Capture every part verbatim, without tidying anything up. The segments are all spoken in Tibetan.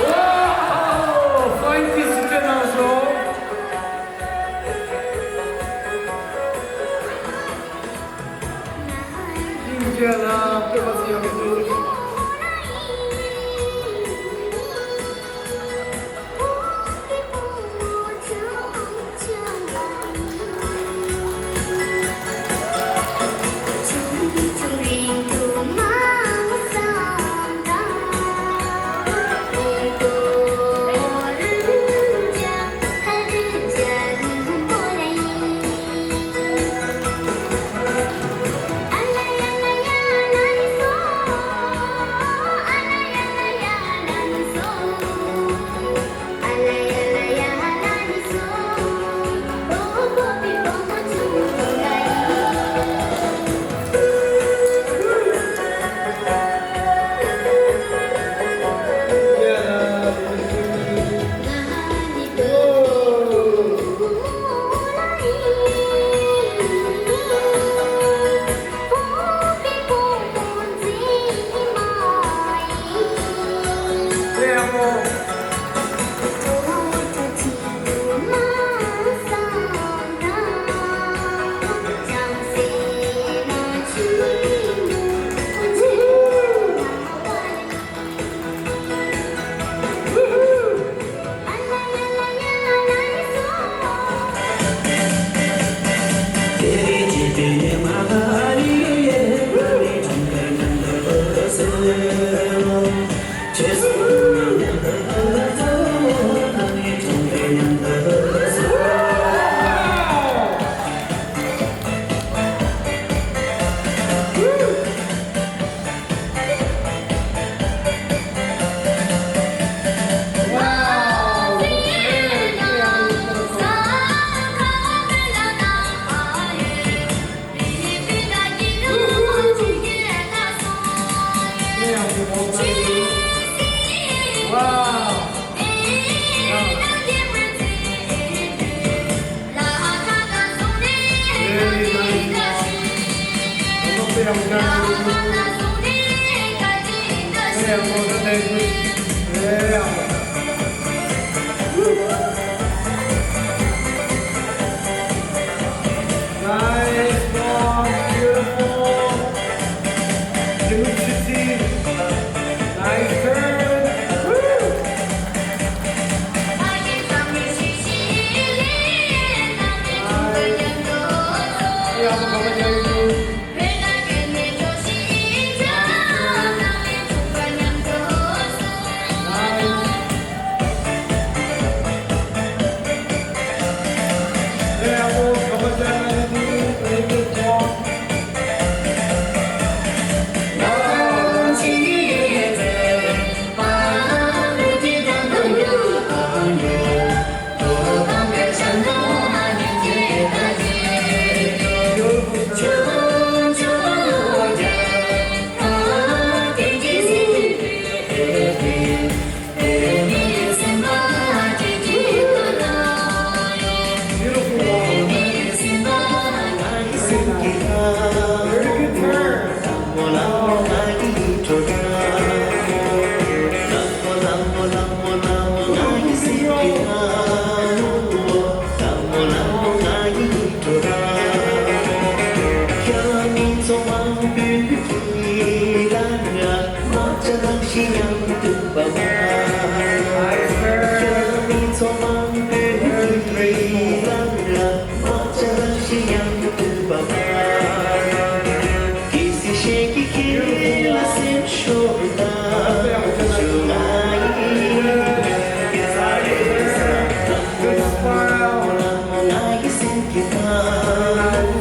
Wow! Fine kiss སྤྲད་གནང་སོང་། ཡིན་གྱི་ལ་སྤྲད་པ་ཡག་པོ་འདུག Nice one, beautiful. Dimitri, nice turn. Woo! ལྕགས་རང་བཞིན་ཡང་དུ་བབ་པ། ཁྱོད་རང་མི་ཚོ་མང་པོས་ཉིད་ཀྱི་རང་ལ་མ་ལྕགས་རང་བཞིན་ཡང་དུ་བབ་པ། གལ་སྲིད་གཞན་གྱིས་ཁྱེད་ལ་སེམས་ཤོར་ན་བྱུང་ང་ཡིན། གལ་སྲིད་ལ་མོ་ལ་མོ་ང་ཡི་སེམས་ཀྱི་ཐང་།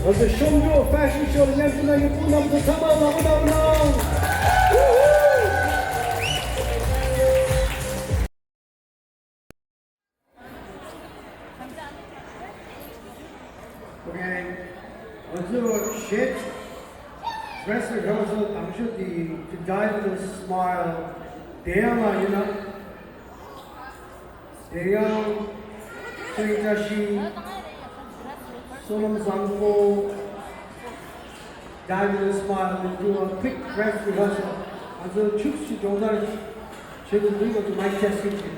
ང་ཚོ་ཤོམ་འགྲོ་ཧྥེ་ཤན་ཤོ་ལ་མཉམ་ཞུགས་གནང་མཁན་སྤུན་རྣམ་ཚོ་ཚང་མ་ལ་མོ་ལ་མོ་གནང་། Okay. ང་ཚོ་གཞས་dress rehearsal ང་ཚོ་འདི་To Die With A Smile དེ་ཡང་ལ་ཡིན་ན། དེ་ཡང་ཁྱེད་བཀྲ་ཤིས་བསོད་ནམས་བཟང་པོ། Die With A Smile will do a quick dress rehearsal. ང་ཚོ་ཆུ་ཚོད་སྦྱོང་བརྡར་བྱེད་དུ་འདུག་ང་ཚོ་mic testing བྱེད།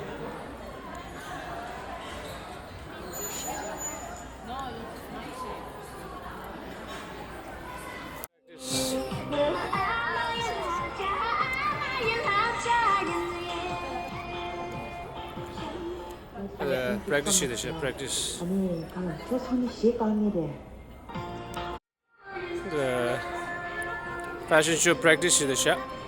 Practice བྱེད་དེ་ཤ་practice. ཨ་ནི་ག་ལ་ཁྱོད་ཚང་མ་ཞེ་དཀའ་ངེས་རེད། Fashion show practice བྱེད་དེ་ཤ།